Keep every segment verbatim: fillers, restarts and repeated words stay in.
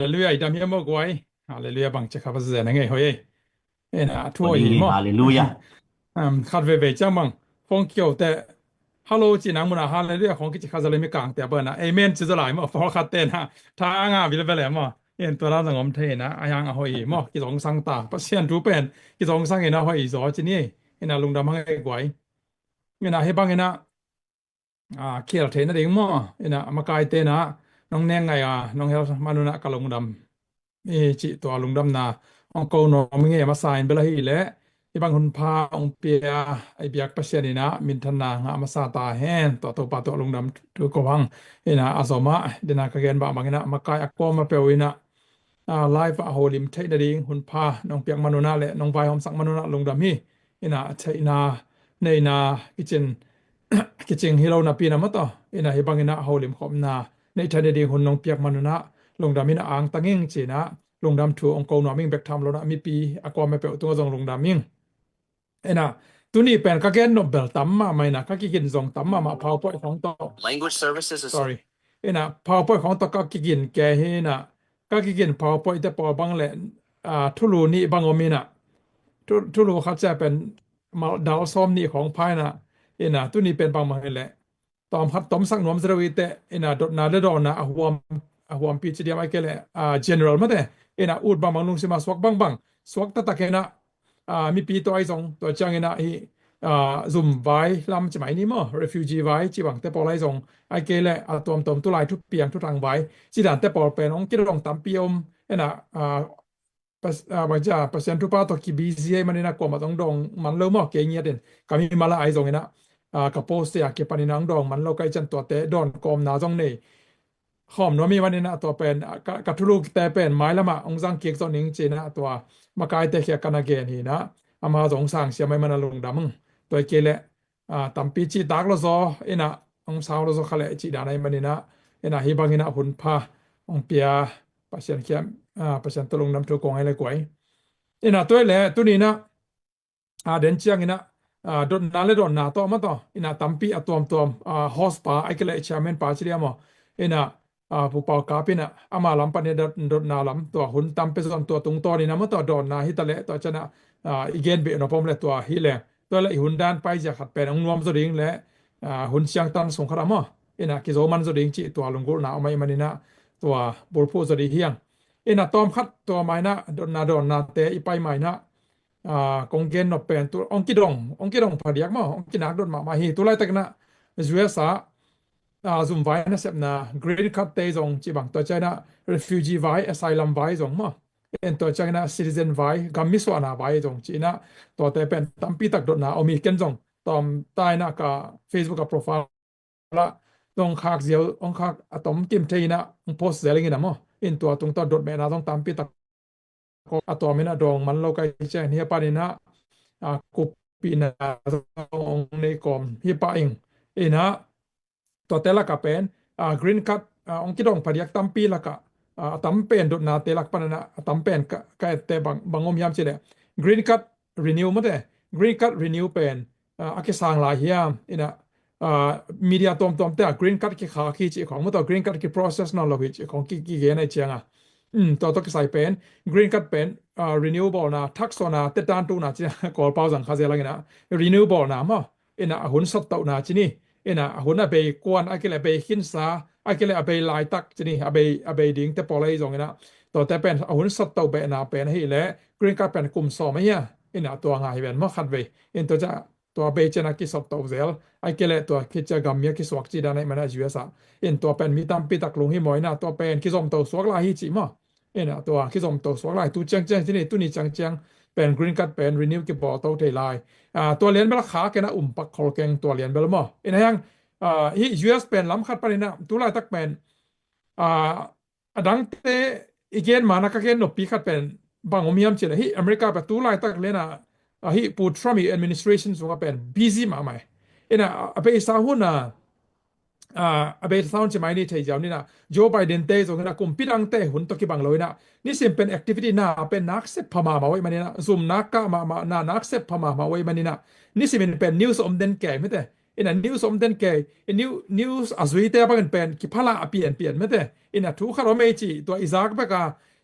Halleluiah, i dam hiam aw guai? Halleluiah, bang ci kha va zen a ngei hoi ei. Ina, a thu hoi hi maw? Halleluiah. Um, khat veve ciang bang phone kio te, hello ci nang muna halleluiah khong kici kha zale mi kang te a bana amen ci zalai maw, phone khat te na tha nga vil vele maw. In tua dan zang om thei na, a yang a hoi hi maw, kizongsang ta. Pasian thu pen kizongsang ina hoi zo ci ni. Ina lungdam hang ei guai. Ina hi bang ina a, khial theihna ding maw? Ina, a makaite na, nong neng ngai a, nong hel manuna ka lungdam. I cih tua lungdamna, ong ko nuam nge masa in bel ahi leh, i bang hun pha ong pia, i biak Pasian ina, minthanna ngah masa ta hen, tua Topa tua lungdam thu ko hang. Ina, a zoma, dina ka gen bah bang ina, makai a kuama peuh ina, a, live a holim theihna ding hun pha nong piak manuna le nong vaihawmsak manuna lungdam hi. Ina theihna neina kicin kicing hi lo napi na mataw. Ina hi bangina holim khopna neih theihna ding hun nong piak manuna lungdam ina angtang ing cina lungdam thu ong ko nuam ing bek tham lona mipi a kuama peuh tunga zong lungdam ing. Ina, tuni pen ka gen nop bel tam mahmah ina, ka kigin zong tam mahmah PowerPoint khong tawh. Language services is sorry. Ina, PowerPoint khong tawh ka kigin ke hi ina, ka kigin PowerPoint te pawl bang le, ah, thulu nih bang om ina. Thu, thulu khat cia pen mal dal sawm nih khong pha ina, ina, tuni pen bang bang hi le. Tawm khat tawm sak nuam zero i te, ina, dotna le dawna a huam, a huampi ci diam ai ke le, ah, general mate, ina, ut bang bang lungsima suak bang bang, suak taktak ina, ah, mipi tua ahi zong, tua ciangin ah hi, ah, zum vai lam ci mai ni maw, refugee vai ci bang te pawl ahi zong, ai kei le a tuamtuam tulai thupiang thuthang vai ci dan te pawl pen ong kidong tampi om, ena, ah, pas-, ah, bang cia, Pasian thupha tawh ki busy ahi manin ah kuamah zong dong man lo maw, kei ngiat in ka mi mala ahi zongin ah, ah, ka post te a kipanin ah ong dong man lo ka i cian tuate dawn kawmna zong nei khawm nuam i manin ah tua pen, ah, ka, ka thulu te pen mailamah ong zang kik zaw ning cina tua makaite khia kana gen hi na, ama zong sang siam ai mana lungdam tua i kei le, ah, tampi cih tak lo zaw ina ong sau lo zaw kha le cih dan ai manina, ina hi bangina hun pha ong pia Pasian khiam, ah, Pasian tua lungdam thu kong ai le kuai. Ina tua i le tunina a den ciangina, ah, dotna le dotna tawh ma tawh ina tampi a tuamtuam, ah, host pa ai kei le chairman pa ci dia maw, ina, ah, Pu Pau Kap ina ama lam pan ina dot, dotna lam tua hun tampi zon tua tungtawn ina ma tawh dotna hi ta le tua ciana, ah, i gen beh nopom le tua hi le tua le i hun dan pai zia khat pen ong nuam zaw ding le, ah, hun siangtan sung khat a maw, ina kizo man zaw ding cih tua lunggulhna om ai manina tua bulphuh zaw ding hiang. Ina tawm khat tua maina dotna dotna te i pai maina, ah, kong gen nop pen tu ong kidong, ong kidong phadiak maw, ong kinak dot mahmah hi. Tulaitakna U S a, ah, zum vai nasepna green card te zong ci bang tua ciana refugee vai, asylum vai zong maw, en tua ciana citizen vai, gam mi suahna vai zong cina tuate pen tampi tak dotna om hi. Ken zong tawm taina ka Facebook a profile la dong khak ziau, ong khak a tom kim thei ina ong post zel ing ina maw, in tua tung tua dot mehna zong tampi tak a tuam ina dong man lo kai cian hi a pan ina, a, kup pina zong ong nei kawm hi pah ing. Ina tuate laka pen, a, green card, a, ong kidong phadiak tampi laka, a, a tam pen dotnate lak pan ina a tam pen ka, ka ette bang, bang om hiam ci le green card renew mate, green card renew pen, a, a kisang lai hiam ina, a, media tuamtuam te a green card kikhak hi cih khong ma tawh green card kiprocess nawn lo hi cih khong ki, kigen ai cianga. Um, tua tawh kisai pen green card pen, a, renew bawlna, thaksuahna, tetan tuhna ci Kawlpau zang kha zel ang ina renew bawlna maw, ina a hun sawttohna ci ni, ina a hun a bei kuan a kile bei khinsa a kile a bei laitak ci ni, a bei, a bei ding te pawl ahi zong ina tuate pen a hun sawttoh behna pen ahi le green card pen kum sawm ahi a, ina tua nga hi ven maw khat vei. In tua cia tua bei ciana kisawttoh zel ai kile tua kicia gam mia kisuak ci dan ai mana U S a. In tua pen mi tampi tak lung hi maw ina tua pen kizomto suak lai hi ci maw. Ina tua kizomto suak lai tu ciangciang ci ni, tuni ciangciang pen green card pen renew kibawlto thei lai. A, tua lian bel a kha kena umpak khol keng tua lian bel maw. Ina hiang, a, hi U S pen lam khat pan ina tu laitak pen, a, a dangte i gen mana ka gen noppi khat pen bang om hiam ci le hi America pen tu laitak liana, a, hi Pu Trump i administration sunga pen busy mahmah. Ina a, a beisa huna, a, a bei sound ci mai ni thei ziau nina Joe Biden te zong ina kumpi dangte hun tawh kibang lo ina nisim pen activity na pen naksep pha mahmah wei manina zum nak kah mahmah na naksep pha mahmah wei manina nisim in pen news om den kei mite. Ina news om den kei, i new- news a zuite bangin pen kiphala a pianpian mate. Ina thu khat om ei ci, tua i zak bek a,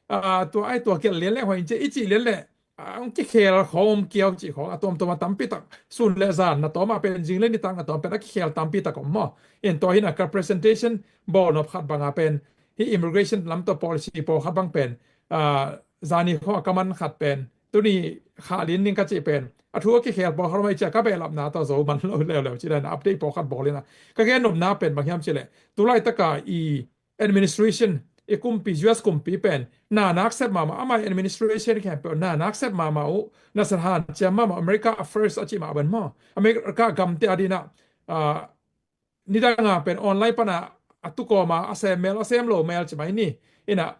a, tua ai tua kial lian le hoin ci, i ci lian le, a, ong kikhel khawm kiau ci khawng a tuamtuam a tampi tak sun le zan na tawm a pen zing le nitak na tawm pen a kikhel tampi tak om maw. In tua hina ka presentation bawl nop khat banga pen hi immigration lam tawh policy pawl khat bang pen, a, zani khawng a ka man khat pen tuni khah lin ning ka cih pen a thu a kikhel pawl khat om ei ci a ka behlapna tawh zo man lo leuleu ci dan update pawl khat bawl ina ka gen nopna pen bang hiam ci le tulaitaka i administration i kumpi, U S kumpi pen na nak sep mahmah, amai administration khempeuh na nak sep mahmah uh, na sep hanciam mahmah, America first a cih mah ban maw. America gamte a dina, a, nidanga pen online pana a tukawma a sem mel a sem lo mel ci mai ni. Ina,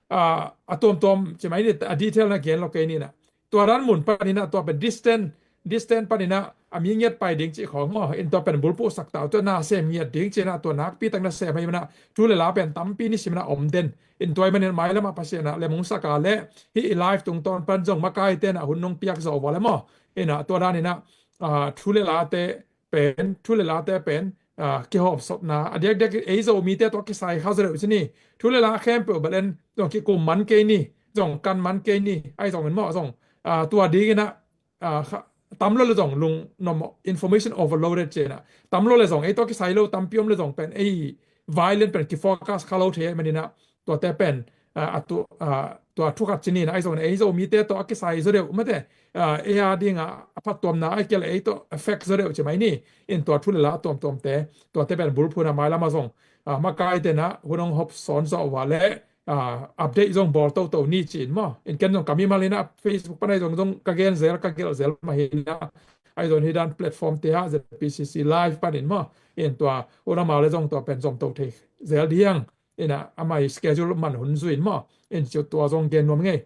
a, a tuamtuam ci mai ni, a detail na gen lo kei ni na. Tua dan mun panina tua pen distance, distance panina a mi ngiat pai ding cih khawng maw. In tua pen bulphuh sak ta uh, tua na sem ngiat ding cihna tua nakpi tak na sem ahi mana thu le la pen tampi ni simna om den. In tua i manin mailamah Pasian a le mungsak a le hi i live tungtawn pan zong makaite na hun nong piak zo uh a le maw. Ina tua danina, a, thu le late pen, thu le late pen, a, kihawmsopna a diakdiak ei Zomite tawh kisai kha zaw deuh ci ni. Thu le la khempeuh balen zong kikum man kei ni, zong kan man kei ni, ai zong in maw zong, a, tua dingina, a, kha- tam lo le zong lung nom information overloaded cihna. Tam lo le zong ei tawh kisai lo tampi om le zong pen ei violent pen kifocus kha lo thei manina tuate pen, a, a tu, a, tua thu khat ci ni na, ai zong ei Zomite tawh a kisai zaw deuh mate, a, ei a dinga a phattuamna ai kial ei tawh affect zaw deuh ci mai ni. In tua thu le la tuamtuamte tuate pen bulphuhna mailama zong, a, makaite na hun hong hop sawn zawh uh a le, a, update zong bawl toto ni ci in maw. In ken zong ka mimal ina Facebook pana zong zong ka gen zel ka gelh zel mah hi na. Ai zong hi dan platform te ah Z P C C live panin maw. In tua hun amau le zong tua pen zom to thei zel diang. Ina amai schedule man hun zui in maw. In ciu tua zong gen nuam ngei.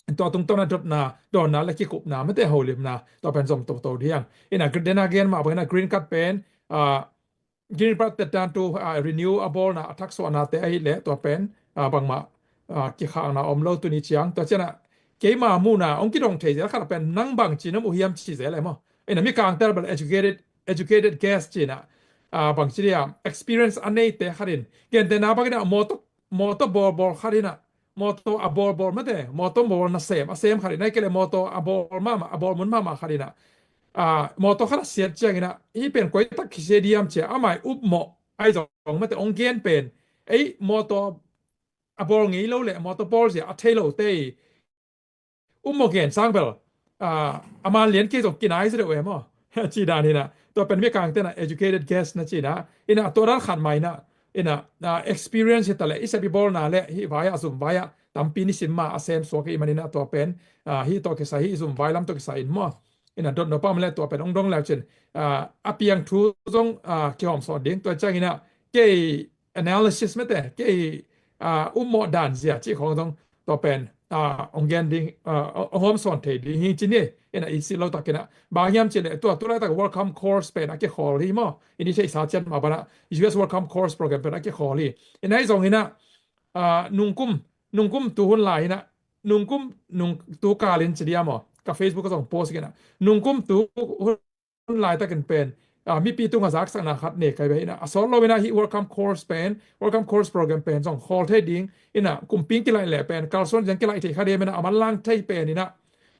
In tua tungtawn a dotna dawnna le kikupna mate holimna tua pen zom toto diang. Ina dena gen mah bangina green card pen, a, green card te dan tu, a, renew a bawlna a thaksuahnate ahi le tua pen, a, bangmah, a, kikhakna om lo tuni ciang tua ciana keima muhna ong kidong thei zel khat pen nang bang ci na mu hiam ci zel e maw. Ina mi kangtel bel educated, educated guess cina, a, bang ci dia experience a neite khatin gente na bangina motor, motor bawlbawl khatina motor a bawlbawl mate, motor bawl nasem a sem khatina kele motor a bawl mama a bawl mun mama khatina, a, motor khat a siat ciangina hi pen koi tak kisia diam cia amai upmawh ai zong mate ong gen pen ei motor a bawl ngei lo le motor bawl zia a thei lo te upmawh gen sang bel, a, a man lian kei zong kinai zaw deuh e maw. Ci dan hina tua pen mi kangtena educated guess na cina ina tua dan khat maina ina, a, experience hi ta le i sep i bawlna le hi vai a zum vai a tampi ni sim ma a sem suak i manina tua pen, a, hi tawh kisai hi zum vai lam tawh kisai in maw. Ina dot no pam le tua pen ong dong leu cin, a, a piang thu zong, a, kihawm sawn ding tua ciangina kei analysis mate kei, a, upmawh dan zia ci khawng zong tua pen, a, ong gen ding, a, ong hawm sawn thei ding hi ci ni. Ina i si lo takina bang hiam ci le tua tulaitak welcome course pen a kikhawl hi maw. Ini thei sa cian ma bana U S welcome course program pen a kikhawl hi. Ina i zong ina, a, nungkum, nungkum tu hun lai ina, nungkum, nung tu kalin ci dia maw. Ka Facebook zong post kina nungkum tu hun laitakin pen, a, mipi tunga zaksakna khat ne kai ve ina a sawt lo ina hi welcome course pen, welcome course program pen zong khawl thei ding ina kumping kilaih le pen kalsuan ziang kilaih thei kha dia mena a manlang thei pen ina,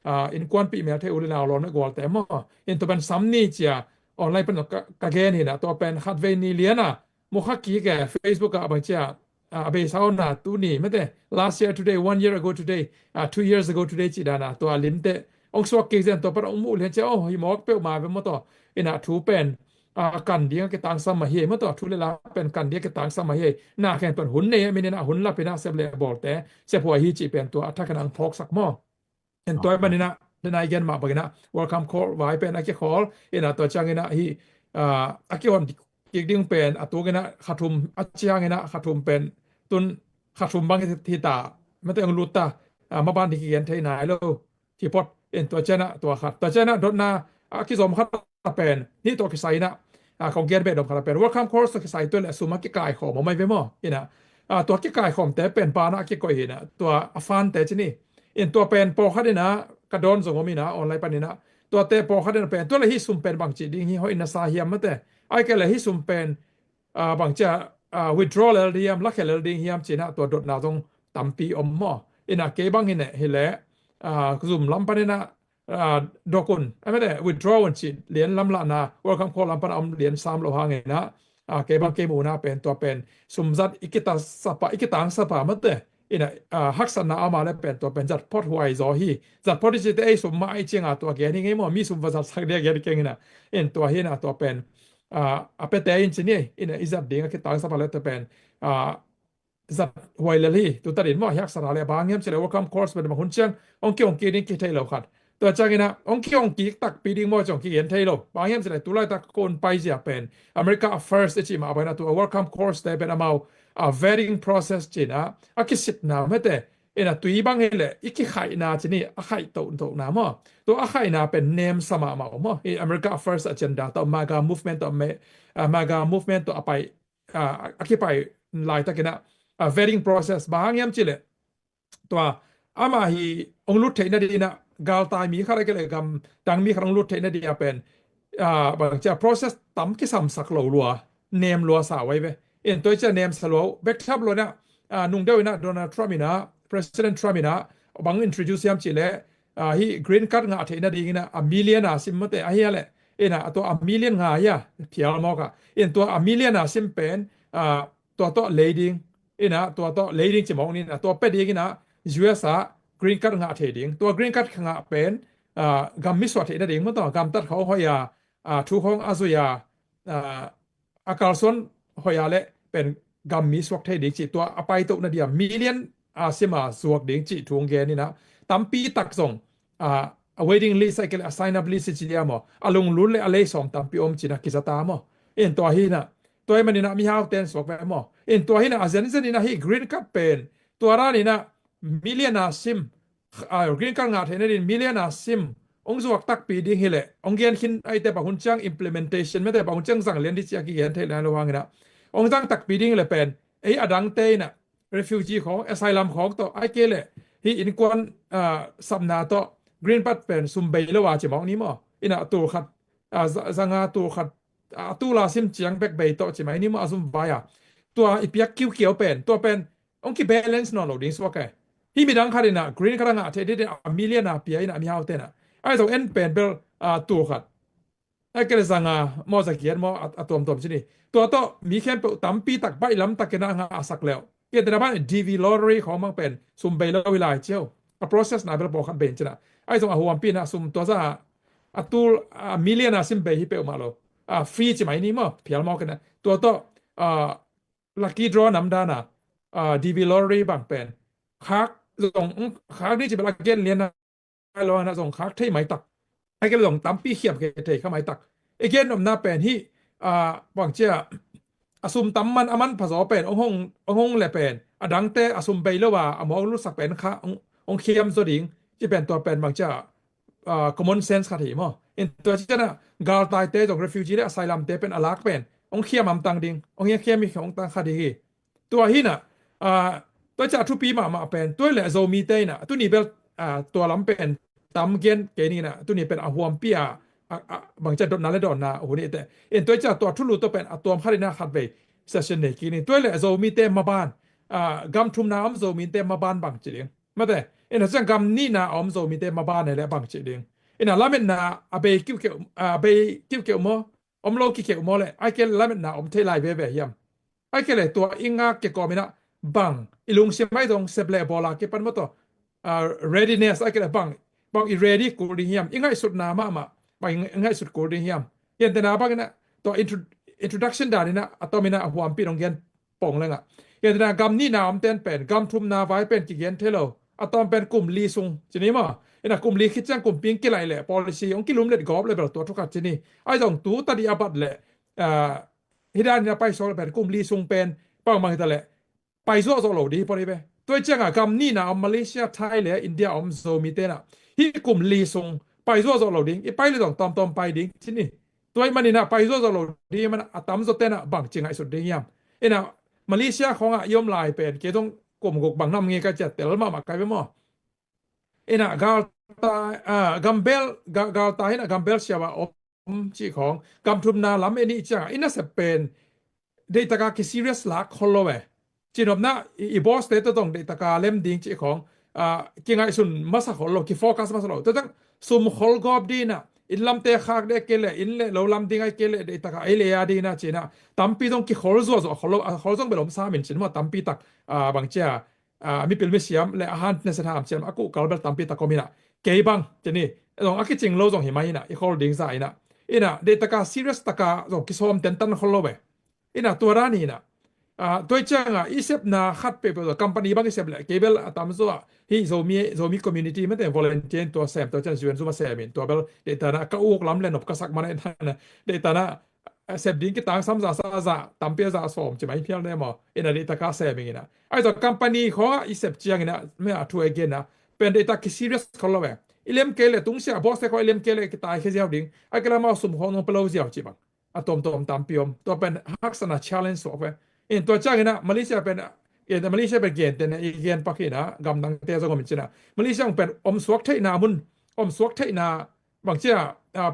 a, innkuanpih mel thei u le nau lawn me gualte maw. In tua pen sam ni cia online pen ka, ka gen hina tua pen khat vei ni liana mukha kik e Facebook ah bang cia, a, a beisa ona tuni mate last year today, one year ago today, a, two years ago today ci dana tua limte ong suak kik zen tua pan ong muh lian cia oh hi mawk peuh ma ve maw tua ina thu pen, a, kan ding a kitangsam mah hi ei maw tua thu le la pen kan ding a kitangsam mah hi ei. Na khen pen hun nei a min ina hun lap ina sep le bawlte sep huai hi ci pen tua a thak ina ang phawksak maw. En tua i manina dena i gen mah bangina welcome call vai pen a kikhawl ina tua ciangina hi, a, a kihon kik ding pen a tukina khathum a ciangina khathum pen tun khathum bang hi ta mate ang lut ta, a, maban ding kigen thei nai lo. Kipot in tua ciana tua khat tua ciana dotna a kizom khat a pen hi tua kisaina, a, kong gen be dom khat a pen welcome course tua kisai tua le suma kikaikhawm a mai ve maw ina, a, tua kikaikhawmte pen bana a kikoih hina tua a fante cini. In tua pen pawlkhat ina ka dawn zong om ina online panina tuate pawlkhat ina pen tua le hi sum pen bangci ding hi hoih na sa hiam mate. Ai kei le hih sum pen ah, bangcia ah, withdraw lel ding hiam, lakhia lel ding hiam ci-in ah tua dotna zong tampi om maw. Inah kei bang hi neh hi leh ah, zum lam pan inah ah, dok un, a mete withdraw un ci lian lamlahna Welcome Call lam pan a om lian sam lo hangin ah ah, kei bang kei muhna pen tua pen sum zat i kita sapa, i kitang sapa mate. Inah ah, haksatna a om a le pen tua pen zat phot huai zaw hi. Zat phot i cite ei sum mah i cianga tua gen hi ngei maw, mi sum va zatsak dia gen keng inah. In tua hi inah tua pen ah, a pete in ci ni, inah i zat ding a kitang sapa le tua pen ah, zat huai lel hi. Tuta din maw, hiak sara le bang hiam ci le Welcome Calls pen bang hun ciang ong ki ong ki ding ki thei lo khat. Tua ciang inah ong ki ong ki takpi ding maw ci ong ki gen thei lo. Bang hiam ci le tulaitak kon pai zia pen America First i ci mah bang inah tua Welcome Calls te pen amau a vetting process ci inah a kisitna mete. Inah tui bang hi le i kikhaihna ci ni, a khaih tohtohna maw. Tua a khaihna pen nem sa mahmah maw. I America First agenda tawh, MAGA movement tawh, me- ah, MAGA movement tawh a pai ah, a kipai laitakin ah ah, vetting process bang hang hiam ci le tua ama hi ong lut theih nading inah galtai mi khat a kei le gam dang mi khat ong lut theih nading a pen ah, bangcia process tam kisamsak lo lua, nem lua sa huai ve. In tua i cia nem sa lua uh bek thap lo inah ah, nung deuh inah Donald Trump inah, President Trump inah bang introduce hiam ci le ah, hih green card ngah theih nading inah a million a sim mate ahi a le. Inah a tua a million ngah hi a, phial mawk ah. In tua a million a sim pen ah, tua tawh lei ding. Inah tua tawh lei ding ci mawk ni inah tua pia ding inah U S a green card ngah thei ding. Tua green card ngah pen ah, gam mi suah theih nading maw, tua gamtat khawng hoih a ah, thu khawng a zui a ah, a kalsuan hoih a le pen gam mi suak thei ding ci, tua a paitoh nading a million a sim a zuak ding ci thu ong gen inah tampi tak zong ah, a waiting list a kei le a sign up list ci dia maw, a lunglut le a lei sawm tampi om ci inah kiza ta maw. In tua hi inah tua hi man inah mihau ten suak ve maw. In tua hi inah a zenzen inah hih green card pen tua dan inah million a sim ah, green card ngah theih nading million a sim ong zuak takpi ding hi le ong gen khin aite bang hun ciang implementation mete bang hun ciang zang lian ding ci a kigen theih lai lo hang inah ong zang takpi ding hi le pen ei a dangte inah refugee khawng, asylum khawng tawh ai kei le hih innkuan ah, sapna tawh green card pen sum bei lo a ci mawk ni maw. Inah tul khat ah, za- zanga tul khat ah, a tul a sim ciang bek bei tawh ci mai ni maw, a zum vai a. Tua i piak kiukiau pen tua pen ong ki balance nawn lo ding suak e. Hih midang khat inah green card a ngah theih ding a million a pia inah mihau te inah ai zong en pen bel ah, tul khat ai kei le zanga maw, za giat maw, a, a tuamtuam ci ni. Tua tawh mi khempeuh tampi tak baih lamtak inah ngah a sak leuh. Kei te na ban D V lottery khawng mang pen sum bei lo hi lai ciau. A process na bel pawlkhat bei in ci inah ai zong a huampi inah sum tua za a tul a million a sim bei hi peuhmah lo. Ah, free ci mai ni maw, phial mawk inah. Tua tawh ah, lucky draw nam dan a ah, D V lottery bang pen khak zong khak ding ci bel a gen lian a lo inah zong khak thei mai tak. Ai kei le zong tampi khiam kei thei kha mai tak. I gen nopna pen hih ah, bangcia a sum tam man a manpha zaw pen ong hong, ong hong le pen a dangte a sum bei lo a a mawk lutsak pen kha ong, ong khiam zaw ding ci pen tua pen bangcia ah, common sense khat hi maw. In tua ciang ah galtaite zong refugee le asylum te pen a lak pen ong khiam amtang ding, ong hiang khiam hi ong tang kha ding hi. Tua hi inah ah, tua ciang a thupi mahmah pen tua hi le Zomite inah tuni bel ah, tua lam pen tam gen kei ni inah tuni pen a huampi a ah, ah, bangcia dotna le dawnna hun hi te. In tua ciang tua thulu tawh pen a tuam khat inah khat vei session nei kik ni. Tua hi le Zomite maban ah, gam thumna om Zomite maban bang ci ding mate. Inah ciang gam nihna a om Zomite maban hi le bang ci ding. Inah lametna a bei kiukeu, a bei kiukeu maw, om lo kikeu maw le ai kei le lametna om thei lai veve hiam. Ai kei le tua i ngak kei kawm inah bang i lungsim ai zong sep le bawl a kipan maw tawh ah, readiness ai kei le bang, bang i ready kul ding hiam, i ngaihsutna mahmah bang i ngaihsut kul ding hiam. Hian tena bang inah tua intro- introduction dan inah a tom inah a huampi nong gen pong lengah. Hian tena gam nihna om ten pen gam thumna vai pen kigen thei lo. A tom pen kum li sung ci ni maw. Inah kum li khit ciang kumpi ong kilaih le policy ong kilum let gawp le bel tua thukhat ci ni. Ai zong tu tadi a bat le ah, hi dan inah pai suak le pen kum li sung pen bangmang hi ta le pai zuahzawh lo ding hi pon hi ve. Tua hi ciangah gam nihna om Malaysia, Thai le India om Zomite inah hih kum li sung pai zuahzawh lo ding, i pai le zong tawmtawm pai ding ci ni. Tua hi man inah pai zuahzawh lo ding hi man a tamzaw te inah bangci ngaihsut ding hiam. Inah Malaysia khawngah i om lai pen kei zong kum guk bang nam nge ka ciah tel mahmah kai ve maw. Inah galta ah, gambel ga- galta hi inah gambel siau a om om cih khawng, gam thumna lam i nih ciangah i nasep pen deihtaka kiserious lak khol lo e. Cinopna i, i boss te tawh zong deihtaka lem ding cih khawng, ah, kingaihsun masa khol lo, kifocus masa lo. Tua ciang sum khol gawp dinah, inn lamte khak dek kei leh, inn le lo lam ding ai kei leh, deihtaka ei lei a dinah cinah tampi zong kikhol zuahzuah khol lo, a khol zong bel om sam in cin maw, tampi tak, ah, bang cia, ah, mipil misiam le a han nasia ham ciam a kuhkal bel tampi tak om inah, kei bang cini zong a kicing lo zong hi mai inah, i khol ding zah inah, inah deihtaka serious taka zong kisawm tentan khol lo e. Inah tua dan inah, ah, tua i ciangah i sepna khat peuhpeuh zong company bang i sep leh kei bel a tamzaw ah hih Zomi, Zomi community mate volunteer in tua sem, tua ciang U N zum a sem in tua bel deihtana ka uk lam le nop ka sak man a, deihtana sep ding kitangsam za sa za tampi a za sawm ci mai phial ne maw. Inah deihtak a sem ing inah, ai zaw company khawngah i sep ciang inah me a thu a gen a, pen deihtak kiserious khol lo e. I lem kei le tungsia boss te khawng i lem kei le kitai khia ziau ding, a kila mau sum khawng nong pia lo ziau ci bang a tuamtuam tampi om. Tua pen haksatna challenge suak ve. In tua ciang inah Malaysia pen, in Malaysia pen gen tena i gen pak inah gamdangte zong om in cinah Malaysia pen om suak theihna mun, om suak theihna bang cia, ah,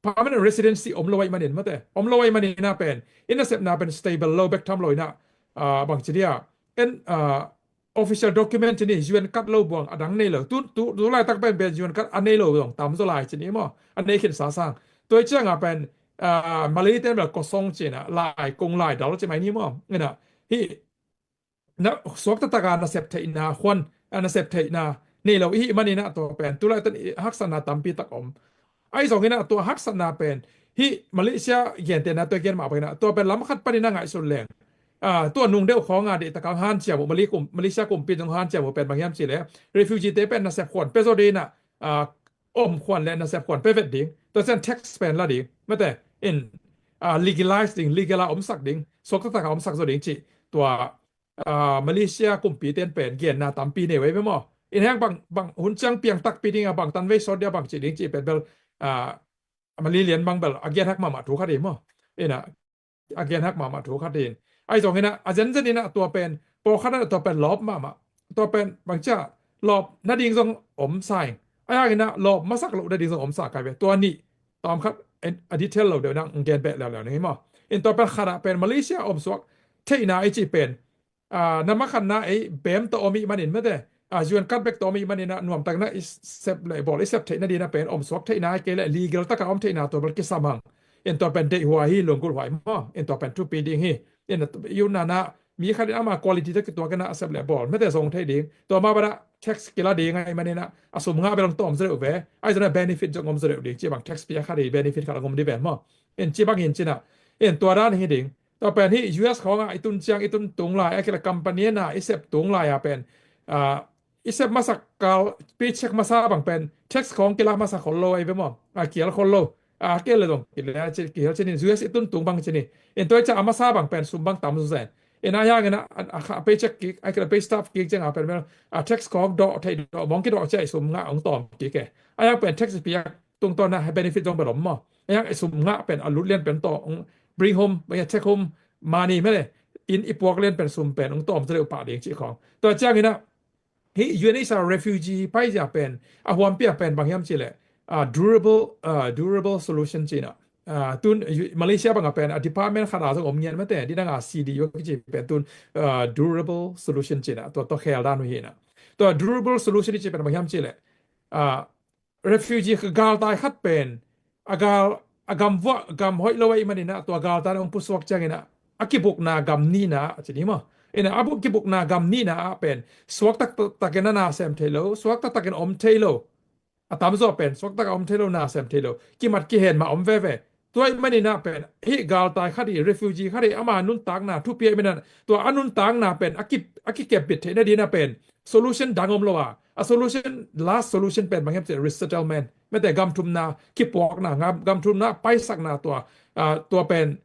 permanent residency om lo ahih manin mate, om lo ahih manin ah pen i nasepna pen stable lo bek tham lo inah, ah, bang ci dia, en, ah, official document cini U N card lo buang a dang nei lo. Tu, tu, tu laitak pen pen U N card a nei lo zong tamzaw lai cini maw, a nei khinsa sang. Tua i ciangah pen, ah, Malay ten bel kosong cinah lai kung lai dal ci mai ni maw. Inah hih na suak taktak a nasep theihna khuan, a nasep theihna nei lo i hih manin ah tua pen tu laitak i haksatna tampi tak om. Ai zong inah tua haksatna pen hih Malaysia gentehna tua gen mah bang inah tua pen lam khat panin ah ngaihsun leng, ah, tua nung deuh khawng a deihtak a hanciam uh, Malay kum, Malaysia kumpi zong hanciam uh pen bang hiam ci le refugee te pen nasep khuan pia zaw ding inah, ah, om khuan le nasep khuan pia vet ding, tua ciang tax pen la ding mate, in, ah, legalize ding, legal a omsak ding, suak taktak a omsak zaw ding cih tua, ah, Malaysia kumpi ten pen genna tampi nei uh ei ve maw. In heng bang, bang hun ciang piang takpi ding a bang tan vei sawt dia bang ci ding cih pen bel, ah, Malay lian bang bel a gen hak mahmah thu khat hi maw. Inah a gen hak mahmah thu khat in. Ai zong inah a zenzen inah tua pen pawlkhat ah tua pen lawp mahmah, tua pen bang cia lawp nading zong om sa ing. Ai hang inah lawp masak loh nading zong om sa kai ve. Tua nih tawm khat a detail lo deuh inah gen beh leuleu ning hi maw. In tua pen khat ah pen Malaysia om suak theihna i cih pen, ah, na makhatna ei bem tawh om ih manin mate, ah, U N card bek tawh om ih manin ah nuamtak inah i sep le bawl i sep theihna ding inah pen om suak theihna ai kei le legal taka om theihna tua bel kisam hang. In tua pen deih huai hi, lunggulh huai maw. In tua pen thupi ding hi. In i unana mi khat in ama quality tawh kituak inah a sep le bawl mate zong thei ding. Tua mah banah tax kila ding ahih manin ah a sum ngah bel hong tawm zaw deuh ve. Ai zong inah benefit zong om zaw deuh ding ci bang tax pia khat hi, benefit khat hong om ding ve maw. In ci bang in cinah, in tua dan hi ding. Tua pen hih U S khawngah i tun ciang, i tun tung lai a kila company na i sep tung lai a pen, ah, i sep masak kal paycheck masa bang pen tax khawng kila masa khol lo ai ve maw. A kial khol lo. A kial le dong kila ci, kihel cinin U S i tun tung bang cini. In tua i ca a masa bang pen sum bang tam zu zen. In a yang in a, a, a paycheck kik, a kila pay stub kik ciang a pen mel a tax khawng dawh thei dawh mawng kidawh cia i sum ngah hong tawm kik e. A yang pen tax i piak tungtawn a benefit zong bel om maw. A yang i sum ngah pen a lut lian pen tawh hong bring home, bang a take home money mele. In i puak lian pen sum pen hong tawm zaw deuh pah ding cih khawng. Tua ciang in a hih U N H C R refugee paizia pen a huampi a pen bang hiam cih leh, ah, durable, ah, durable solution cih na. Ah, tun Malaysia bang a pen a department khat a zong om ngian mate, didang a C D U kici pen tun, ah, durable solution cih na, tua, tua khel dan uh hi na. Tua durable solution i cih pen bang hiam cih leh, ah, refugee galtai khat pen a gal, a gam vuah gam hoih lo ahih manin ah tua galtai na hong pusuak ciangin ah a kibukna gam nihna a ci ni maw? In ah a buk kibukna gam nihna ah pen suak taktakin a na sem thei lo, suak taktakin om thei lo. A tamzaw pen suak tak a om thei lo, na sem thei lo, kimat kihen mah om veve. Tua ahih manin ah pen hih galtai khat hi, refugee khat hi, ama nuntakna thupi ahih manin ah tua a nuntakna pen a ki, a kikepbit theihna dingin ah pen solution dang om lo a, a solution, last solution pen bang hiam cih leh resettlement, mate, gam thumna kipuakna, gam, gam thumna paisakna tua, ah, tua pen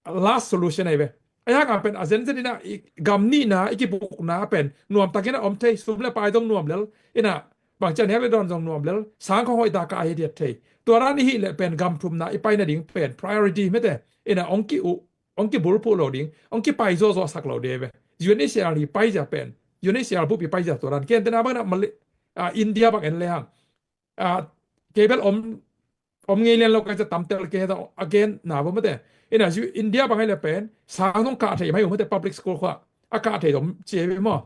last solution ahi ve. A hang a pen a zenzen in ah i gam nihna i kibukna pen nuamtakin a om thei, sum le pai zong nuam lel, in ah bangci a nek le dawn zong nuam lel, sang khong hoih tak a hi diat thei. Tua dan i hih leh pen gam thumna i paina ding pen priority, mate, in ah hong ki uh, hong kibulphuh lo ding, hong kipai zawzawh sak lo ding ve. U N H C R i paizia pen, U N H C R bup i paizia tua dan. Ken tena bang na Mali-, ah, India bang en le hang, ah, kei bel om om ngei lian lo ka ci a tamtel ke heta a gen na bo mate. Ina India bang ai le pen sang nong kah thei mai uh mate, public school khua a kah thei dom ci ai ve maw.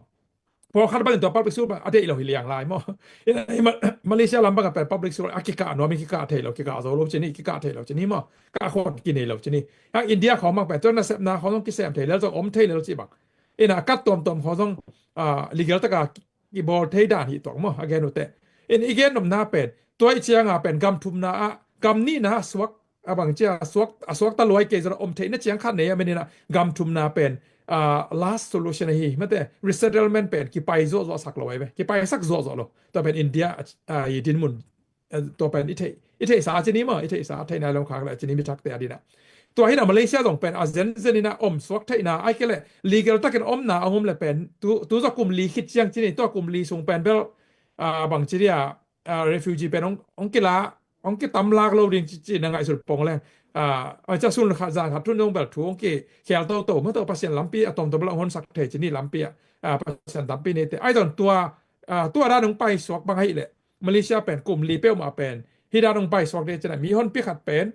Pawlkhat bangin tua public school bang a deih lo hi liang lai maw. Ina i Ma- Malaysia lam bangah pen public school a kikah nuam i kikah thei lo, kikah zo lo cini, kikah thei lo cini maw. Kah khawng kinei lo cini. Hang India khawng bang pen tua nasepna khawng zong kisem thei lel zong om thei lel ci bang. Ina kat tuamtuam khawng zong ah, legal taka kibawl thei dan hi tuak maw a gen uh teh. In i gen nopna pen tua i cianga pen gam thumna ah gam nihna ah suak a bang cia suak a suak ta luai kei zong om theihna ciang khat nei a menina gam thumna pen ah, last solution ahi mate, resettlement pen kipai zuahzuah sak lo ai ve, kipai sak zuahzuah lo. Tua pen India ah, i dinmun eh, tua pen i theih i theihsa cini maw, i theihsa theih nai lom khak le cini mi thakte a dina. Tua hina Malaysia zong pen a zenzen ina om suak theihna ai ke le legal takin omna a ngum le pen tu tu zaw kum li khit ciang cini, tua kum li sung pen bel ah, bang ci dia ah, refugee pen ong ong kila ong kitam lak lo ding ci ci na ngaihsut pong leng. Ah, a ca sun khat zan khat thun zong bel thu ong kikhel toto maw, tua Pasian lampi a tomtom bel ong honsak thei cini lampi ah, ah, Pasian lampi ni te ai zong tua ah, tua dan ong pai suak bang ahi le Malaysia pen kum li peuhmah pen hi dan ong pai suak ding cina mi honpi khat pen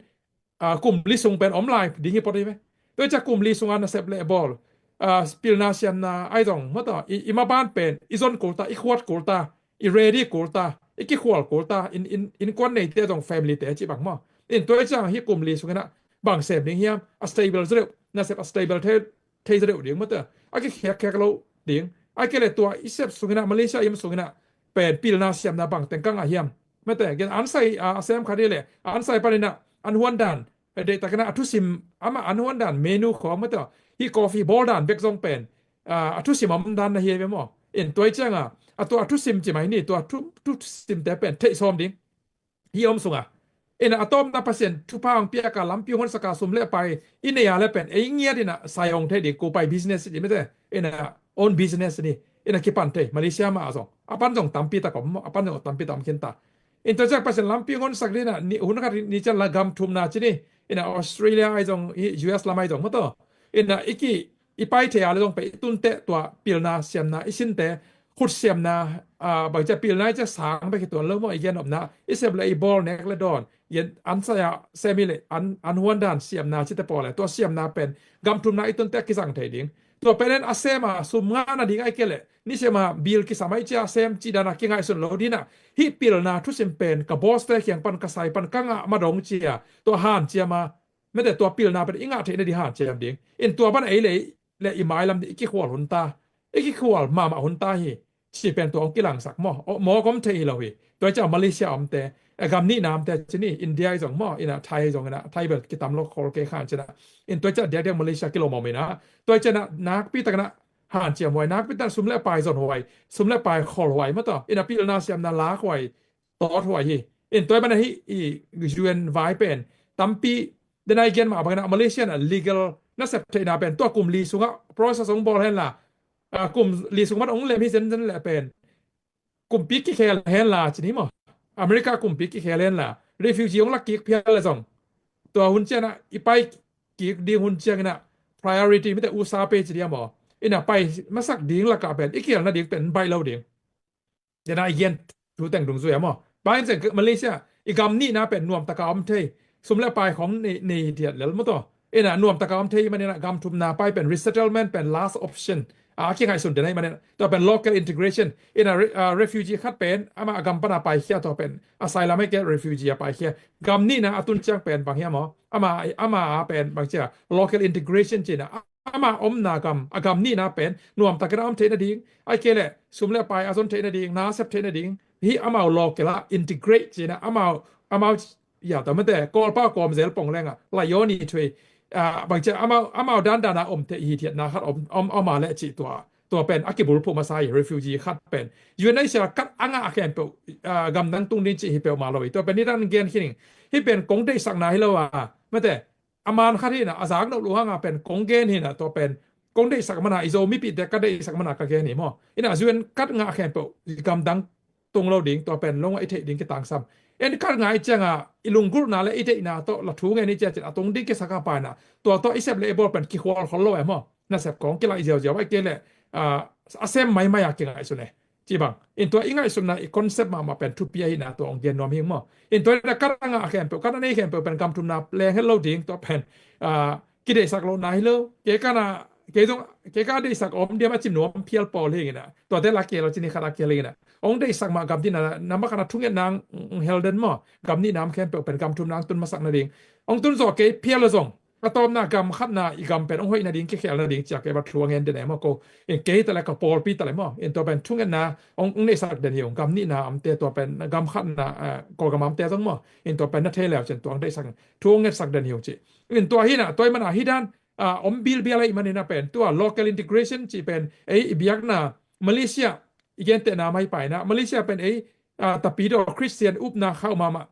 ah, kum li sung pen om lai ding hi pot hi ve. Tua cia kum li sunga nasep le bawl ah, pilna siamna ai zong maw tua i, i maban pen i zon kulta, i khuat kulta, i ready kulta, i kikhual kulta, in, in, innkuan neite zong family te ci bang maw. In tua i ciang hi kum li sungina bang sem ding hiam, a stable zereuh, nasep a stable thei thei zaw deuh ding maw tua a kikhiakhiak lo ding. Ai ke le tua i sep sungina Malaysia im sungina pen pilna siamna bang teng ka ngah hiam. Mate gen an sai a sem khat hi le an sai panina an huan dan deihtakina a thusim ama an huan dan menu khawng maw tua hi coffee bawl dan bek zong pen a thusim om dan na hi ve maw. In tua i cianga a tua a thusim ci mai ni, tua thu thusimte pen theih sawm ding hi om sunga. Ina a tawpna Pasian thupha hong piaka lampi hong honsaka sum le pai i nei a le pen ei ngiat ina sai hong thei ding, ko pai business i mite ina own business ni ina kipan thei Malaysia mah a zong a pan zong tampi tak om, a pan zong tampi tak om khin ta. In tua ciak Pasian lampi hong honsak dina ni hun khat ni cian la gam thumna cini ina Australia ai zong hi U S lam ai zong maw tua ina i ki i pai thei a le zong pe i tunte tua pilna siamna i sinte khut siamna ah, bang cia pilna i cia sang bek hi tuan lo maw i gen nopna i sep le i bawl nek le dawn i an saya sem hi le an an huan dan siamna cite pawl le tua siamna pen gam thumna i tunte a kizang thei ding. Tua pen en a sem a sum ngah na ding ai ke le ni sem a bil kisam ai cia sem ci dan a kingaihsun lo dina hi pilna thusim pen ka boss te kiang pan ka sai pan ka ngah ma dong cia tua han cia ma mete tua pilna pen i ngah theihna ding hanciam ding. In tua ban ei le le i mailam ding i kikhual hun ta, i kikhual mahmah hun ta hi. Ci pen tua hong kilangsak maw, mawk om thei hi lo hi. Tua i ciang Malaysia omte a gam nihna omte cini India i zong maw ina Thai i zong ina Thai bel kitam lo khol kei khan cina. In tua i ciang diakdiak Malaysia kilo mawm ina tua i ciang nakpi takna hanciam huai, nakpi tak sum le pai zon huai, sum le pai khol huai maw tua ina pilna siamna lak huai tawt huai hi. In tua i ban ahi i U N vai pen tampi dena i gen mah bangin a Malaysia na legal na sep theihna pen tua kum li sungah process hong bawl henla ah, kum li sung mat hong lem hi zenzen le pen kumpi kikhel henla cin hi maw. America kumpi kikhel henla refugee hong lak kik phial le zong tua hun cianah i pai kik ding hun cianginah priority mite usa pe ci dia maw. Ina pai masak ding lakah pen i khelna ding pen baih lo ding. Dena i gen thu teng dungzui a maw. Bangin zen Malaysia i gam nihna pen nuamtaka om thei. Sum le pai khong nei nei diat lel maw taw. Ina nuamtaka om thei manina gam thumna pai pen resettlement pen last option a kingaihsun dena i manina tua pen local integration. Ina re- ah, refugee khat pen ama a gam pana paikhia tua pen asylum ai ke refugee a paikhia. Gam nihna a tun ciang pen bang hia maw. Ama ama a pen bang cia local integration cina ama omna gam a gam nihna pen nuamtakin a om theih nading ai kei leh sum le pai a zon theih nading na sep theih nading hi amau local a integrate cina amau amau ya ta mate kawlpa kawm zel pong lenga la yoni thui bangcia amau amau dandan a om theih hi thiatna khat om om om a leh cih tua tua pen a kibulphuh masa hi refugee khat pen U N H C R kat a ngah khempeuh gamdang tung ding cih hi peuhmah lo hi tua pen nidan gen khining hi pen kong deihsakna hi lo a mate a man khat hi na a zak loh luhanga pen kong gen hi na tua pen kong deihsak mana i zo mipite ka deihsak mana ka gen hi maw. Ina U N kat ngah khempeuh gamdang tung lo ding tua pen longah i theih ding kitangsam. En kat ngah i cianga i lunggulhna le i deihna tawh la thu ngen i cia cin a tung ding kisaka paina tua tawh i sep le i bawl pen kikhual khol lo e maw. Na sep kong kilaih ziauziau ai kei le a sem maimai a kingaihsun e. Ci bang. In tua i ngaihsutna i concept mahmah pen thupi ahihna tua hong gen nuam hing maw. In tua hi a kat a ngah khempeuh, kat a nei khempeuh pen gam thumna leng het lo ding, tua pen, ah, kideihsak lohna hi lo. Kei ka na, kei zong, kei ka deihsak om diam a cih nuam phial pawl hi ing a. Tuate la kei lo cih ni khat a kei hi ing a. Hong deihsak mah gam nihna, nambat khat na thungetna hong hel den maw. Gam nihna om khempeuh pen gam thumna hong tun masak nading. Hong tun zawh kei phial lo zong. A tawpna gam khatna i gam pen hong hoih nading, kikhel nading ci a kei bang thu a ngen den e maw ko. In kei ta le ka pawlpi ta le maw. In tua pen thungetna hong, hong neihsak den hi ung. Gam nihna omte tua pen gam khatna, ah, Kawlgam omte zong maw. In tua pen na thei leu cin tua hong deihsak, thu hong ngetsak den hi ung ci. In tua hi a, tua ahih manin hih dan, ah, om bilbial ahih manin a pen tua local integration cih pen ei i biakna Malaysia i gentehna mah hi pai a, Malaysia pen ei, ah, Tapidaw Christian upna khauh mahmah.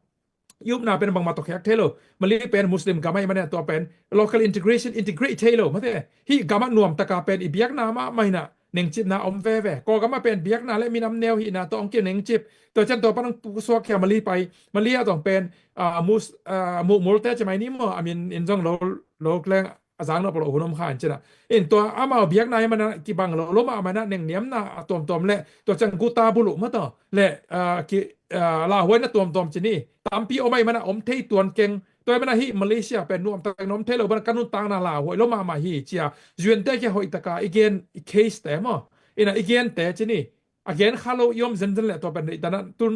I upna pen bangmah tawh khiak thei lo. Malay pen Muslim gam ahih manin a tua pen local integration, integrate thei lo. Mate, hih gam ah nuamtak a pen i biakna mahmah hi a, nengcipna om veve. Kawlgam ah pen biakna le minam neu hihna tawh hong kinengcip. Tua ciang tua pan hong pusuak khia Malay pai. Malay ah zong pen, ah, Mus-, ah, Muhmulte ci mai ni maw. A min in zong lo, lo leng a zang nop lo hun om kha in cin a. In tua amau biakna ahih manin a kibang lo, lo mahmah in a nengniamna a tuamtuam le, tua ciang guta buluh mah tawh le, ah, ki, ah, lauhuaina tuamtuam ci ni. Tampi om ahih manin a om thei tuan keng. Tua ahih manin a hih Malaysia pen nuamtak in om thei lo bang ka nuntakna lauhuai lo mahmah hi ci a. U N te kiang hoihtak a i gen i case te maw. In a i gente ci ni. A gen kha lo i om zenzen le tua pen deihtak in a tun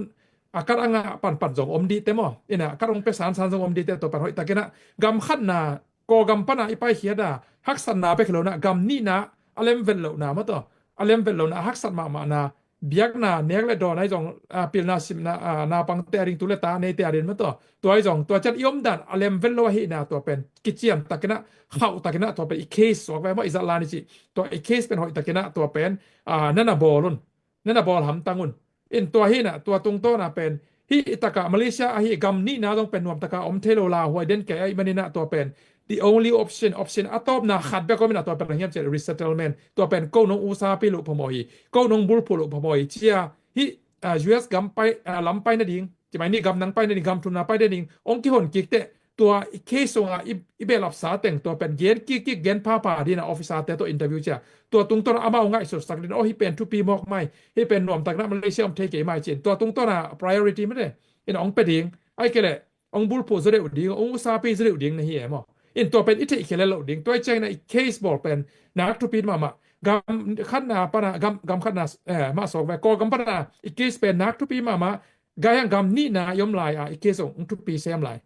a kat a ngah panpan zong om dih te maw. In a kat hong pia sansan zong om dih te tua pen hoihtak in a gam khatna Kawlgam pan a i paikhiat a haksatna bek hi lo in a gam nihna a lemvet lohna mah tawh. A lemvet lohna a haksat mahmahna biakna nek le dawn ahi zong, ah, pilna simna, ah, naupangte a ding tu le ta neite a ding mah tawh. Tua ahi zong tua ciang i omdan a lemvet lo ahihna tua pen kician takin a khauh takin a tua pen i case suak ve maw i zat la ni ci. Tua i case pen hoihtakin a tua pen, ah, na na bawl un. Na na bawl hamtang un. In tua hi a, tua tungtawn a pen hih i tak a Malaysia ahi gam nihna zong pen nuamtak a om thei lo lauhuai den kei ahih manin a tua pen the only option, option a tawpna khat bek om in a tua pen a hiam cih leh resettlement. Tua pen ko nong usapi loh phamawh hi, ko nong bulphuh loh phamawh hi ci a hih, ah, U S gam pai, ah, lam pai nading, ci mai ni gam nang pai nading, gam thumna pai nading hong kihon kik teh tua i case sungah i, i behlapsa teng tua pen gen kikkik gen phapha ding a officer te tawh interview ci a. Tua tungtawn a amau ngaihsutsak ding, aw hih pen thupi mawk mai, hih pen nuamtak in a Malaysia om thei kei mai ci in. Tua tungtawn a priority mate in hong pia ding, ahih kei leh hong bulphuh zaw deuh ding, hong usapi zaw deuh ding na hi e maw. In tua pen i theihkhiat lel loh ding. Tua ahih ciangin a i case bawl pen nak thupi mahmah. Gam khatna pan a, gam, gam khatna, eh, mah suak ve. Kawlgam pan a i case pen nak thupi mahmah. Gaiang gam nihna i om lai a i case zong hong thupi sem lai.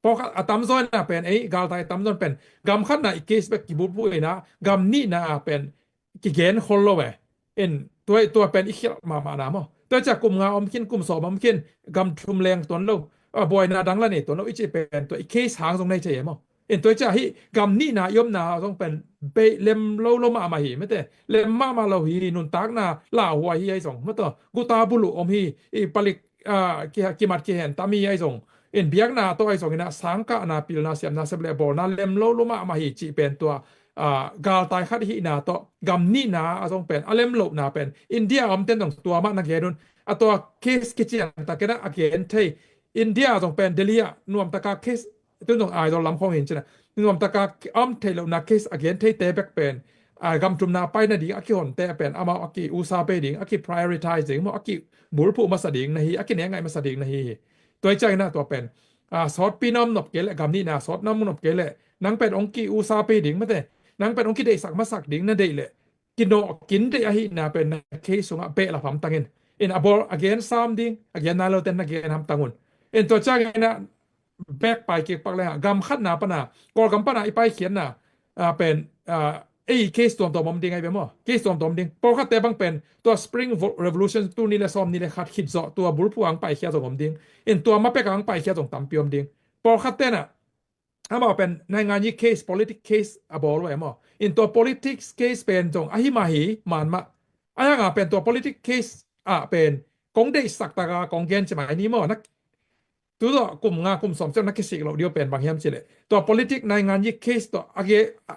Pawlkhat a tamzaw in a pen, ei, galtai a tamzaw in pen gam khatna i case bek kibulphuh in a, gam nihna a pen kigen khol lo e. In tua, tua pen i khialh mahmahna maw. Tua ciang kum nga om khin, kum sawm om khin, gam thum leng tuan lo, a, buaina dang la nei tuan lo i cih pen tua i case hang zong nei thei e maw. In tua ciang hih gam nihna i omna zong pen beih lem lo lo mahmah hi mate. Lem mahmah lo hi, nuntakna lauhuai hi ahi zong mate. Guta buluh om hi, i palik, ah, ki, kimat kihen tam hi ahi zong. In biakna tawh ahi zong in a sangkahna, pilna, siamna, sep le bawlna lem lo lo mahmah hi cih pen tua, ah, galtai khat hihna tawh gam nihna a zong pen a lem lohna pen India a omten zong tua mah na gen un. A tua case kician takin a a gen thei. India zong pen Delhi ah nuamtak a case, tun zong Aizawl lam khawng hi in cin a, nuamtak a om thei lohna case a gen theite bek pen, ah, gam thumna pai nading a kihonte pen amau a ki usapi ding, a ki prioritize ding maw, a kibulphuh masa ding na hi, a kinengngaih masa ding na hi hi. Tua ahih ciangin a tua pen, ah, sawtpi na om nop kei leh, gam nihna sawt na om nop kei leh, nang pen hong ki usapi ding mate, nang pen hong kideihsak masak ding na deih leh, kinawh kin deih ahihna pen na case sungah behlap hamtang in. In a bawl a gen sam ding, a gen nai lote na gen hamtang un. In tua ciangin a bek pai kik pak leng a, gam khatna pan a, Kawlgam pan a i paikhiatna, ah, pen, ah, ei case tuamtuam om ding ahi ve maw. Case tuamtuam om ding. Pawlkhatte bang pen tua Spring Vo-, Revolution tul nih le sawmnih le khat khit zawh tua bulphuh a hong paikhiat zong om ding. In tua ma pek a hong paikhiat zong tampi om ding. Pawlkhatte na amau pen naingan yi case, politic case a bawl uh e maw. In tua politics case pen zong ahi mah hi, man mah. Ahi hang a pen tua politic case ah pen kong deihsak tak a kong gen ci mai ni maw. Na, tu tawh kum nga kum sawm ciang na kisik loh ding uh pen bang hiam cih leh, tua politic naingan yi case tawh a ge, a,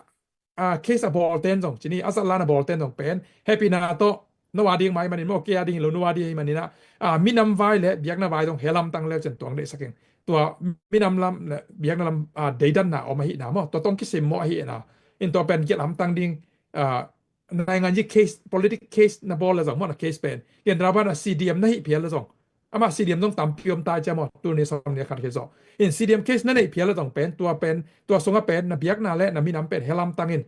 a case a bawlten zong, ci ni a zatlan a bawlten zong pen hehpihna tawh, no a ding mah ahih manin maw, kei a ding hi lo, no a ding ahih manin a, a, minam vai le biakna vai zong hel hamtang leu cin tua hong deihsak ing. Tua minam lam le biakna lam, a, deidanna om ahihna maw, tua tawh hong kisimmawh ahihna. In tua pen gelh hamtang ding, a, naingan yi case, politic case na bawl le zong maw, na case pen. Ken dra ban a C D M na hih phial le zong. Amah C D M zong tampi om ta cia maw, tu ni sawm ni khat khi zo. In C D M case na neih phial le zong pen, tua pen, tua sunga pen, na biakna le na minam pen helam tangin.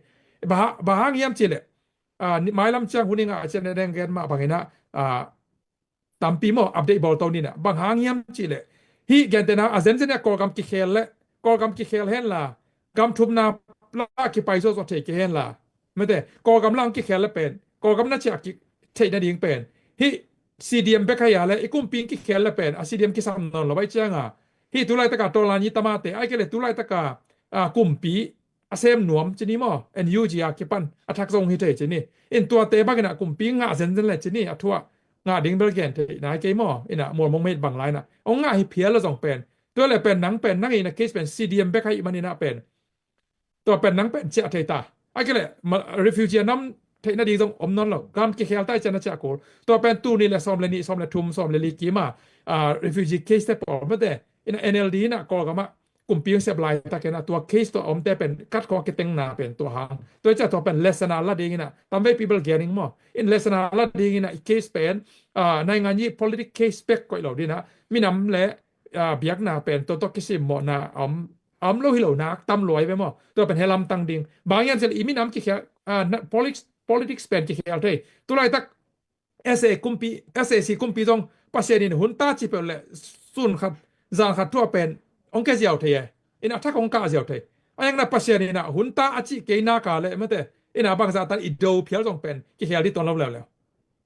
Ba, ba hang hiam ci le, ah, ni, mailam ciang hun i ngah cian ne deng gen mah bangin ah, ah, tampi maw, update bawl to ni na. Bang hang hiam ci le. Hih gentena a zenzen a Kawlgam kikhel le, Kawlgam kikhel hen la, gam thumna la kipai zo zo thei ki hen la. Mete, Kawlgam la ang kikhel le pen, Kawlgam na ciah ki theih na ding pen. Hih C D M bek hai a le, i kumpi kikhel le pen, a C D M kisam nawn lo bai cianga. Hih tu laitaka Tawlan i tamate, ai ke le tu laitaka, ah, kumpi, a sem nuam ci ni maw, N U G a kipan, a thak zong hi thei ci ni. In tuate bangin a kumpi ngah zenzen le ci ni, a thuah ngah ding bel gen thei nai kei maw, in a mual mong meit bang lai na. Ong ngah hi phial le zong pen. Tua le pen nang pen, nang in a case pen C D M bek hai man in a pen. Tua pen nang pen ciah thei ta. Ai ke le, ma, refugee a nam theih na ding zong om nawn lo. Gam kikhel tai cian a ciah kul. Tua pen tu ni le sawm le ni, sawm le thum, sawm le li kima, ah, refugee case te pawl mete. In a N L D in a Kawlgam ah kumpi hong sep laitakin a tua case tua omte pen kat khawng a kitengna pen tua hang. Tua i ciah tua pen lesson a la dingin a tamvei people gaining maw. In lesson a la dingin a i case pen, ah, naingan yi politic case bek koih lo dingin a minam le, ah, biakna pen tua tua kisimmawhna om, om lo hi lo nak tam luai ve maw. Tua pen helam tang ding. Bang hiam ci le i minam kikhel, ah, na, politics, politics pen kikhel thei. Tu laitak S A kumpi, S A C kumpi zong Pasian in hun ta ci peuh le sun khat, zan khat thuah pen ong ke ziau thei e. In a thak ong kah ziau thei. A yang na Pasian in a hun ta a ci kei naka le mete. In a bangzah tan i do phial zong pen kikhel di tuan lo leuleu.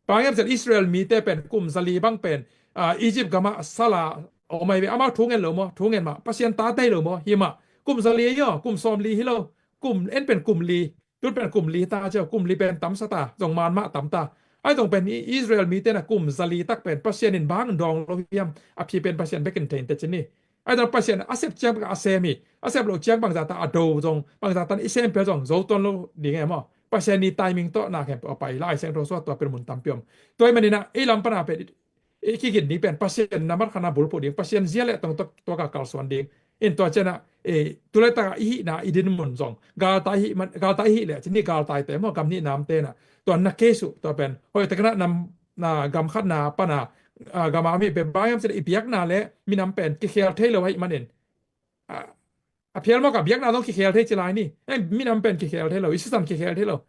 Bang hiam ci le Israel mite pen kum zali bang pen, ah, Egypt gam ah sal a om ai ve amau thu ngen lo maw, thu ngen mah. Pasian ta tei lo maw, hi mah. Kum zali aw, kum sawm li hi lo. Kum en pen kum li. Tun pen kum li ta ciau, kum li pen tam sa ta, zong man mah tam ta. Ai zong pen i Israel mite na kum zali tak pen Pasian in bang dawng lo hiam, a phi pen Pasian bekin thein te ci ni. Ai zong Pasian a sep ciang bek a sem hi, a sep lo ciang bangza ta a do zong, bangza tan i sem pia zong, zo tuan lo ding e maw. Pasian ni timing tawh na khem a pai, Lai Siangtho suat tua pen mun tampi om. Tua i manin a, i lam pana pen, i kigin ding pen Pasian na mat khana bulphuh ding, Pasian zia le tong tok tua ka kalsuan ding. In tua ciana, e, tu le ta i hihna i din mun zong. Galtai hih man, galtai hih le, cini galtai te maw, gam nih nam te na. Tua na case uh, tua pen. Hoi, tekna nam, na gam khat na pana, ah, gam a mi pen bang hiam cina i biakna le, minam pen, kikhel thei lo hih manin. Ah, a phial maw ka biakna zong kikhel thei ci lai ni. Eh, minam pen kikhel thei lo, i sisan kikhel thei lo.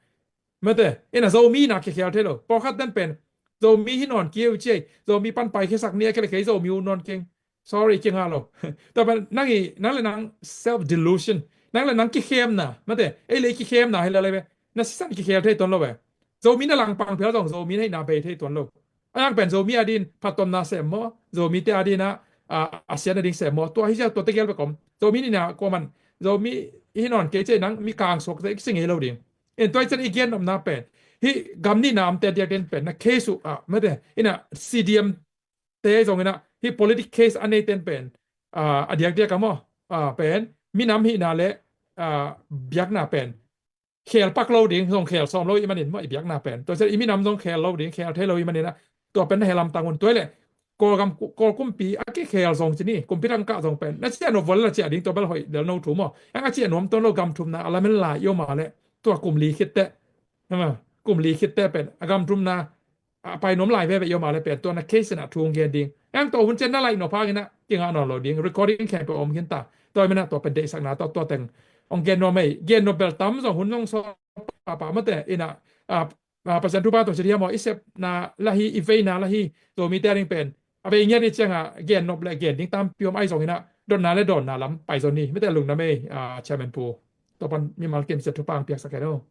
Mete, ina Zomi na kikhel thei lo. Pawlkhat den pen, Zomi hi nawn kei uh ci ei, Zomi pan pai khiasak ni a kei le kei Zomi uh nawn keng. Sorry, kingah lo. Tua pen, nang i, nang le nang self delusion. Nang le nang kikhemna. Mete, ei le i kikhemna hi le le ve. Na sisan kikhel thei tuan lo ve. Zomi na langpang phial zong, Zomi na hihna bei thei tuan lo. A yang pen Zomi a din, phattuamna sem maw, Zomi te a din a, a, a sian a ding sem maw. Tua hi ziau tua tegel ve kom. Zomi ni na kua man, Zomi hi nawn kei ci ei nang, mi kang suak te i kising ei lo ding. In tua i cian i gen nopna pen. Hi gam nih nam te diak den pen, na case uh, a, mete, ina C D M te zong ina, hi politic case a nei ten pen, ah, a diak diak a maw, ah, pen, minam hihna le, ah, biakna pen. Khel pak lo ding, zong khel sawm lo i manin maw i biakna pen. Tua cian i minam zong khel lo ding, khel thei lo i manin a. Tua pen na helam tangun tua le. Kawlgam, Kawl kumpi, a kikhel zong cini, kumpi tangkah zong pen. Na ciah no vol la ciah ding, tua bel hoih del no thu maw. Yang a ciah nuam tuan lo gam thumna, a lamen lai i om a le. Tua kum li khit te. Hama, kum li khit te pen. A gam thumna, a pai nuam lai veve i om a le pen. Tua na case na thu gen ding. Yang tua hun cian na lai no phang ina, kingah nawn lo ding. Recording khempeuh om khin ta. Tua i manin a tua pen deihsakna, tua, tua teng. Ong gen nuam ei, gen nuam bel tam zong hun zong so pa pa mate. Ina, a, a, Pasian thupha tawh ci hiam aw, i sepna la hi, i veina la hi, Zomite a ding pen. A vei ngiat i cianga, gen nop le gen ding tampi om ai zong ina, dotna le dawnna lam pai zon ni, mite lungdam ei, a, Chairman Pu. Tua pan mimal kim Pasian thupha ang piaksak hen o.